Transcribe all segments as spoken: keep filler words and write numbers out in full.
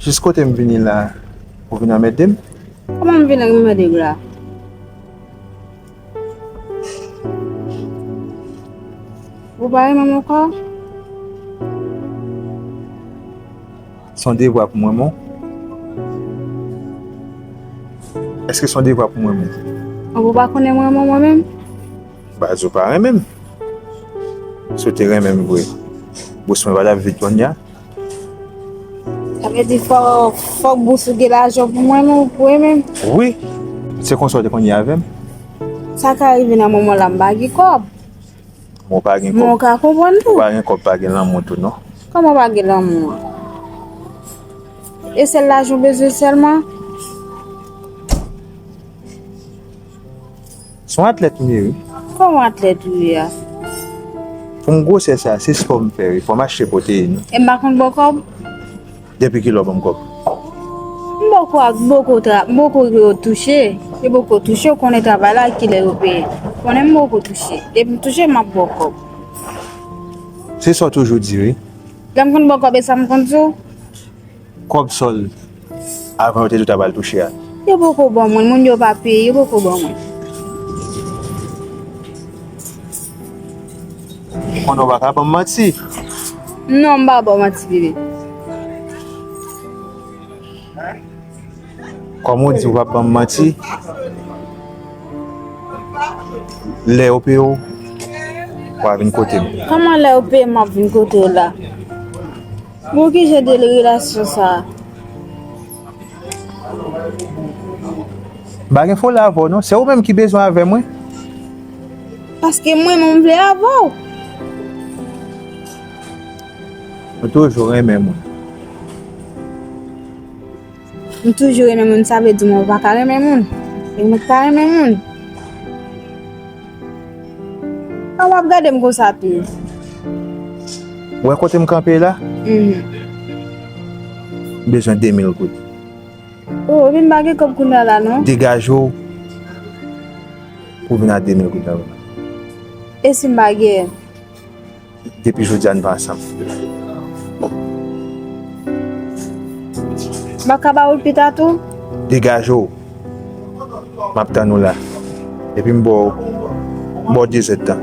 Jis kote m vini la, ou vin anmède m? Kòman m vin anmède w la? Ou pa renmen m ankò? Se yon devwa pou mwen, mon. Èske se yon devwa pou mwen, mon? Ou pa konnen mwen, mwen, mwen menm? Baz ou pa renmen m. Si w te renmen m vre, bous mwen pa t ap vid kounye a. Sa vle di fò, fòk bous ou gen lajan pou mwen, men ou pou renmen m? Wi. Se konsa w te konn ye avè m? Sa ka rive nan moman la, m pa gen kòb. Mwen w pa gen kòb. Mwen w ka konprann tou. Ou pa gen kòb, pa gen lanmou tou, non. Kòman w pa gen lanmou an? E sèl lajan w bezwen sèlman? Se yon atlèt m ye, wi. Kòman atlèt ou ye a? Pou m gwosè sa, se spò m fè, wi. Fò m achte pwoteyin. E m pa konn ba w kòb? Depi kilè w ban m kòb? M poko ak, m poko tra-, m poko touche. E poko touche, ou konnen travay la, kilè yo peye. Konnen m poko touche. Depi m touche, m ap ba w kòb. Se sa w toujou di, wi. Lè m konn ba w kòb, e sa m konn di w? Kòb sòl avan yo te di w ta pral touche a. Yo poko ban mwen, moun yo pa peye, yo poko ban mwen. Konnen w pa ka ban m manti. Non, m pa ba w manti, bebe. Kòm ou di w p ap ban m manti, lè yo peye w, w a vin kote m. Kòman lè yo peye m, m ap vin kote w la? Bon, ki jan de relasyon sa a? M pa gen fola avè w, non. Se ou menm ki bezwen avè mwen. Paske mwen, mwen vle avè w. Mwen toujou renmen moun. M toujou renmen moun, sa vle di mwen pa ka renmen moun. E mwen pa renmen moun. An w ap gade m konsa tou. Ou wè kote m kanpe la? Mhm. M bezwen de mil goud. Oh, epi m pa gen kòb kounye a la, non. Degaje w pou vin a de mil goud la. E si m pa gen? Depi jodi a, n pa ansanm. M ap ka ba ou l pita tou? Degaje w. M ap tann ou la. Epi m ba w, m ba w dezèdtan.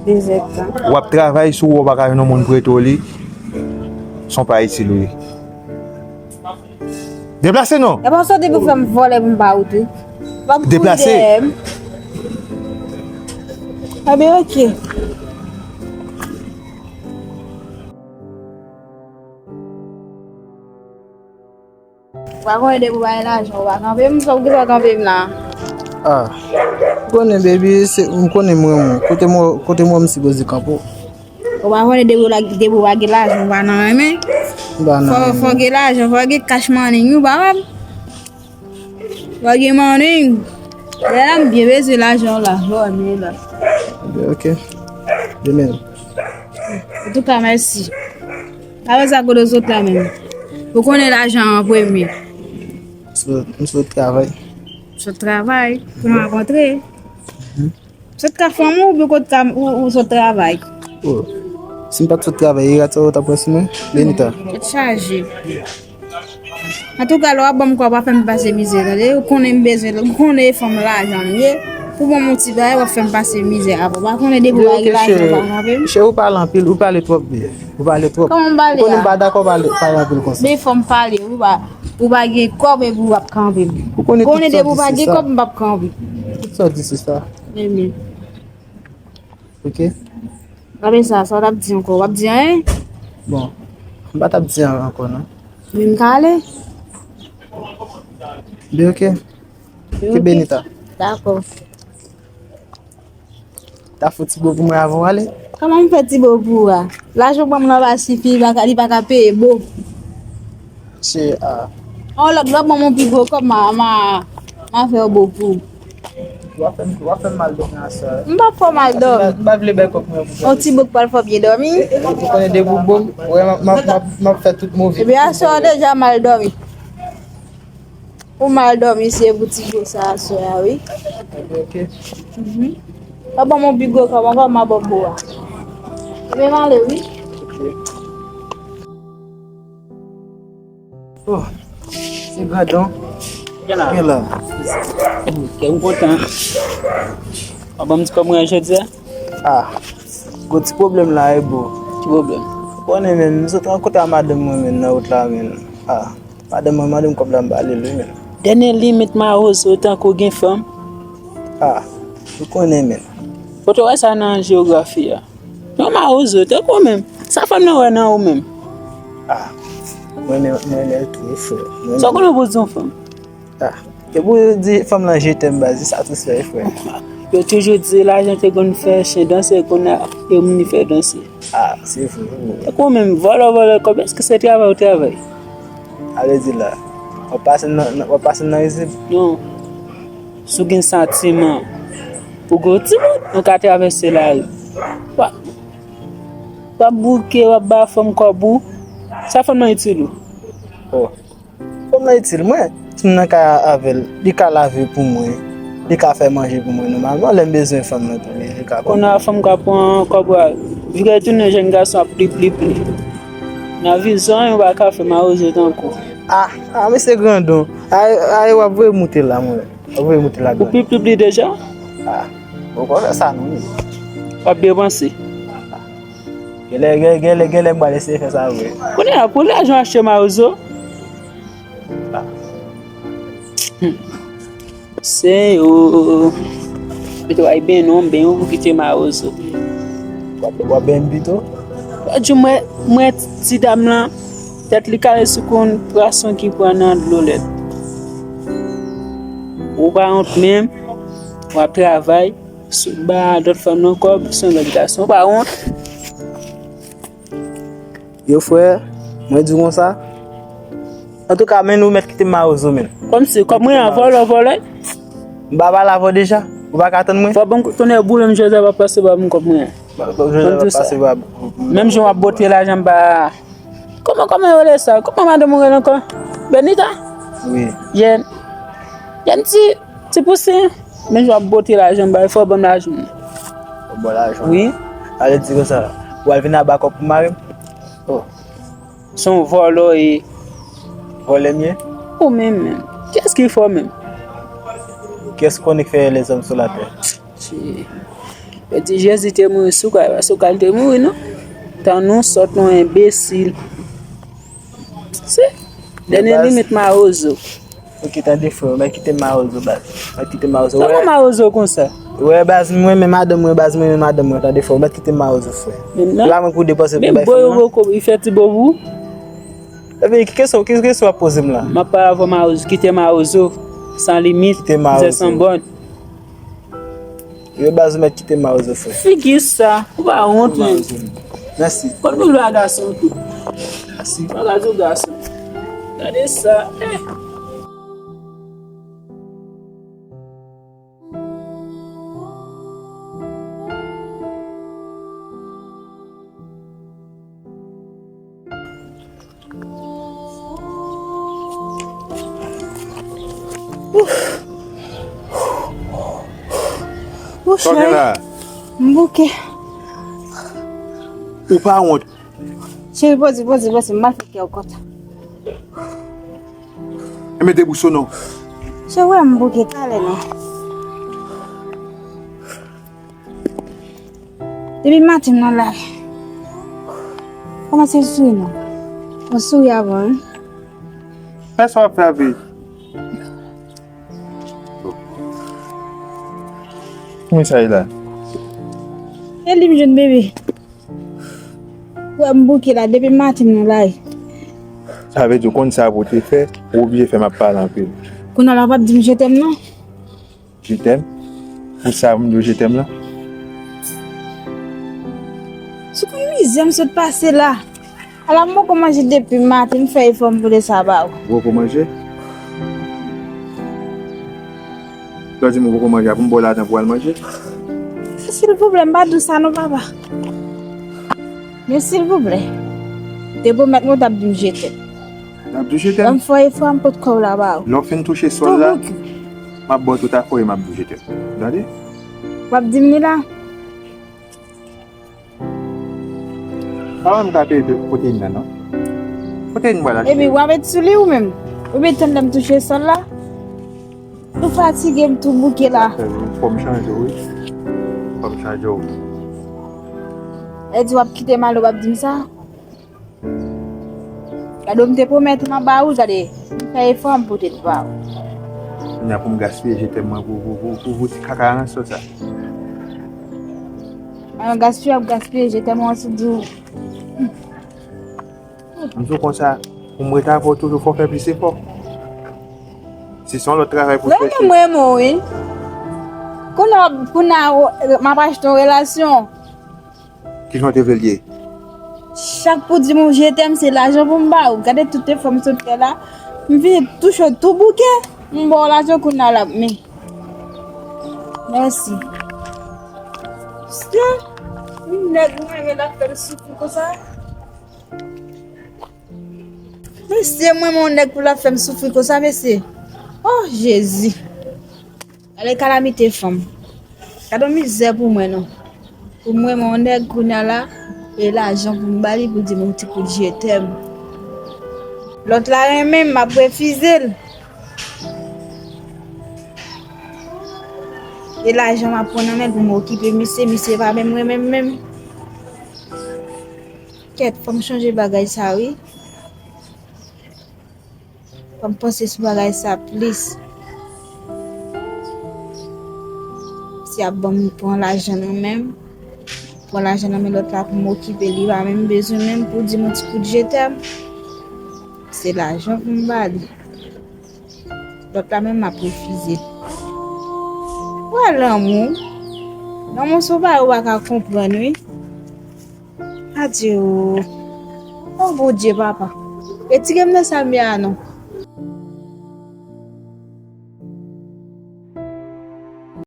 Dezèdtan. W ap travay, si w wè w pa ka jwenn yon moun prete w li, se yon pa itil ou ye. Deplase non! E pa soti pou fè m vòlè pou m ba ou tou. W ap kouri dèyè m. Deplase. Ebyen, oke. Ou pa konnen depi w bay lajan, ou pa kanpe m, sa w gen dwa kanpe m la. Ah, ou konnen, baby, se, m konnen mwen, mwen. Kote mwen, kote mwen, m sipoze kanpe w. Ou pa konnen depi w la, depi w pa gen lajan, ou pa nan renmen. M pa nan renmen. Fò, fò gen lajan, fò gen cash money, ou pa wè. Fò gen money. Lè la, m byen bezwen lajan w la, fò w renmen la. Ebyen, oke. Demen. Antouka, mèsi. Apre sa, kote w sot la menm? Ou konnen lajan an premye. M sot, m sot travay. Sot travay pou n rankontre. Mhm. Sot ka fanm ou, oubyen kot ka, ou, ou sot travay? Oh. Si m pa t sot travay, irat sa yo t ap wè sou mwen, Benita. Tèt chaje. Antouka, lè w ap ban m kòb, pa fè m pase mizè, tande? Ou konnen m bezwen, ou konnen e fanm lajan m ye. Pou ban m yon ti bagay, w ap fè m pase mizè. Apa, w pa konnen depi w pa gen lajan, w pa kanpe m? Cheri, ou pale anpil, ou pale twòp byen. Ou pale twòp. Kòman m pale a? Ou konnen m pa dakò pale, pale anpil konsa. Men fò m pale, ou pa, ou pa gen kòb epi w ap kanpe m. Ou konnen depi w pa gen kòb, m p ap kanpe. Tout sa w di se sa. Ebyen. Oke. Apre sa, sa w t ap di ankò? W ap di anyen? Bon, m pa t ap di anyen ankò, non. Men m ka ale? Byen, oke. Byen, oke. Ke Benita. Dakò. Ta fè ti bo pou mwen avan w ale? Kòman m fè ti bo pou ou a? Lajan w ban m nan pa sifi, li pa ka, li pa ka peye bo. Se, a. On lòt lè w ban m yon pi gwo kòb, ma, ma, ma fè yon bo pou ou. W ap fè m, w ap fè m mal dòmi aswè a. M p ap fè w mal dòmi. M pa, m pa vle bay kòb mwen pou fè. Yon ti bo k pral fè w byen dòmi. Ou konnen depi w bo m, w wè m ap, m ap, m ap, m ap fè tout move. Ebyen, aswè a w deja mal dòmi. Ou mal dòmi, se pou ti bo sa aswè a, wi. Ebyen, oke. Mhm. W ap ban m yon pi gwo kòb ankò, m a ba w bo a. Ebyen, m ale, wi. Oke. Oh, se grandon. Gen la. Gen la. Kè m kontan. W ap ban m ti kòb mwen jodi a? Ah, gwo ti pwoblèm la, e bo. Ki pwoblèm? Ou konnen, men, m sot rankontre a madanm mwen, men, nan wout la, men. Ah, madanm mwen mande m kòb la, m ba li l, wi, men. Dènye limit mawozo tankou gen fanm. Ah, ou konnen, men. Kote w wè sa nan jewografi a? Yon mawozo, tankou w menm. Sa fanm nan wè nan ou menm? Ah, mwen, mwen, mwen, mwen, tou, frè. Sa w konnen pou di yon fanm? Ah, e pou di fanm lan je t'aime, baz, se satisfè, frè. Yo toujou di lajan te konn fè chen danse, kounye a, e moun li fè danse. Ah, se vre, wi. Tankou w menm, vòlè, vòlè kòb, èske se travay ou travay? Ale di la, w ap pase nan, nan, w ap pase nan rizib? Non. Si w gen santiman pou gwo timoun, ou ka travèse lari. W ap, w ap bouke, w ap ba fanm kòb ou. Sa fanm nan itil ou? Oh. Fanm nan itil mwen. Si m nan kay avè l, li ka lave pou mwen. Li ka fè manje pou mwen nòmalman. Lè m bezwen fanm nan tou, li, li ka ban m. Kounye a fanm ka pran kòb ou a, vire tounen jèn gason ap pli, pli, pli. Nan vizyon an, yo pa ka fè mawozo tankou. Ah, ah, mesye grandon. Ay, ay, w ap voye moute la, mwen. W ap voye moute la, grandon. Ou pli, pli, pli deja? Ah, ou konn fè sa, non, wi. W ap depanse. Genlè, gen, genlè, genlè, m pral eseye fè sa vre. Kounye a, pou lajan achte mawozo. Ah. Hmm. Senyè, mete w ay ben non, ben ou pou kite mawozo. W ap, w ap ben m pito? Lòt jou, mwen, mwen, ti dam lan, tèt li kale sou konn pwason ki pran nan dlo lèt. Ou pa wont menm, w ap travay, sou ba lòt fanm nan kòb, se yon lòt gason, ou pa wont. Yo, frè, mwen di w konsa. Antouka, men ou mèt kite m mawozo, men. Kòmsi, kòb mwen an vòlè, vòlè? M pa pale avè w deja? Ou pa ka tann mwen? Fò ban m tonnè boule m, Jozèf ap pase ba m kòb mwen an. Ba, ba, Jozèf ap pase ba m. Menm jan w ap bote lajan m ba. Kòman, kòman yo rele sa? Kòman madanm ou rele ankò? Benita? Wi. Yèn. Yèn ti, ti pousin. Men jan w ap bote lajan m ba, fò w ban m lajan m. Fò w ban lajan m? Wi. Ale di konsa, w al vin aba kòb pou mari m? Oh. Se yon vòlò w ye. Vòlè m ye? Ou menm menm. Kiyès ki fò menm? Kiyès konnen k fè lèzòm sou latè? Ti, yo di Jezi te mouri sou kwa, e pa sou kwa l te mouri, non. Tann ou sòt, yon enbesil. Se dènye limit mawozo. Ok, tande frè, mèt kite mawozo, baz. Mèt kite mawozo. Kòman mawozo konsa? Wè, baz, mwen renmen madanm mwen, baz, mwen renmen madanm mwen, tande frè, mèt kite mawozo, frè. Menm nan? La mwen pou depanse pou bay fanm nan. Menm bo yo poko, li fè ti bo pou ou? Epi, ki kesyon, ki kesyon w ap poze m la? M ap pale avè w mawozo, kite mawozo, san limit, kite mawozo, san bòn. Yo, baz, ou mèt kite mawozo, frè. Figi sa, ou pa wont, men. Mèsi. Konn nou lwa gason tou. Mèsi. Bagay ou gason. Gade sa. Eh. Ouf. Ouf, sa w gen la? M bouke. Ou pa wont? Cheri, poze, poze, poze, m pral fè kè w kontan. Enben debout sou non. Cheri, wè m bouke talè non. Depi maten m nan la. Kòmanse souri non. Ou souri avan, wi. Fè sa w ap fè avè. Kòman sa ye la? E li m jwenn bebe. Wè m bouke la, depi maten m nan la. Sa vle di w konn sa pou w te fè, ou oblije fè m ap pale anpil. Kounye a la w p ap di m je t'aime non. Je t'aime? Pou sa pou m di w je t'aime lan? Sou konn mizè m sot pase la. Ala m poko manje depi maten, m fè efò m pote sa ba ou. Ou poko manje? Lè w di m ou poko manje, a pou m ba w lajan pou w al manje? Silvouplè, m pa di w sa non, papa. Men silvouplè, te pwomèt mwen w t ap di m je t'aime. L ap di w je t'aime. Lè m fè efò a, m pot kò w la ba ou. Lè w fin touche sòl la, m ap ba w tout afè w e m ap di w je t'aime. Tande? W ap di m li la? Pa menm ka peye kote m nan, non. W Kote nou pral achte? Epi w ap ret sou li ou menm? Ou byen tann lè m touche sòl la? Ou fatige m tou bouke la. Fò m chanje w, wi. Fò m chanje w. Lè di w ap kite m ale, w ap di m sa? Gade, m te pwomèt ou m ap ba ou, gade, m fè efò, m pote l ba ou. Kounya pou m gaspiye je t'aime mwen pou, pou, pou, pou, pou ti kaka ranson sa. An gaspiye, ap gaspiye je t'aime mwen sou di w. M di w konsa, pou m ret avè w toujou, fò w fè plis efò. Si se yon lòt travay pou w chèche. Vrèman, m renmen w, wi. Kounye a, kounye a, m ap achte yon relasyon. Kijan w te vle l ye? Chak pou di m je t'aime, se lajan pou m ba ou. Gade tout efò m sot fè la. M vin touche w tou bouke. M ba w lajan kounye a la, men. Mèsi. Mesye, yon nèg mwen renmen l ap fè m soufri konsa. Mesye, mwen, yon nèg pou l ap fè m soufri konsa, mesye. Oh, Jezi. Gade kalamite fanm. Gade yon mizè pou mwen, non. Pou mwen, yon nèg kounye a la, e lajan pou m ba li pou di m yon ti kout je t'aime. Lòt la renmen m, m ap refize l. E lajan m ap pran nan men l pou m okipe misye, misye pa menm renmen m menm. Kèt, fò m chanje bagay sa, wi. Fò m panse sou bagay sa plis. Si ap ban m pran lajan nan men m, pran lajan nan men lòt la pou m okipe li, pa menm bezwen menm pou di m yon ti kout je t'aime. Se lajan pou m ba li. Lòt la menm m ap refize. Wè lanmou. Lanmou se yon bagay ou pa ka konprann, wi. Adye o. Oh, Bondye, papa. Retire m nan sa m ye a, non.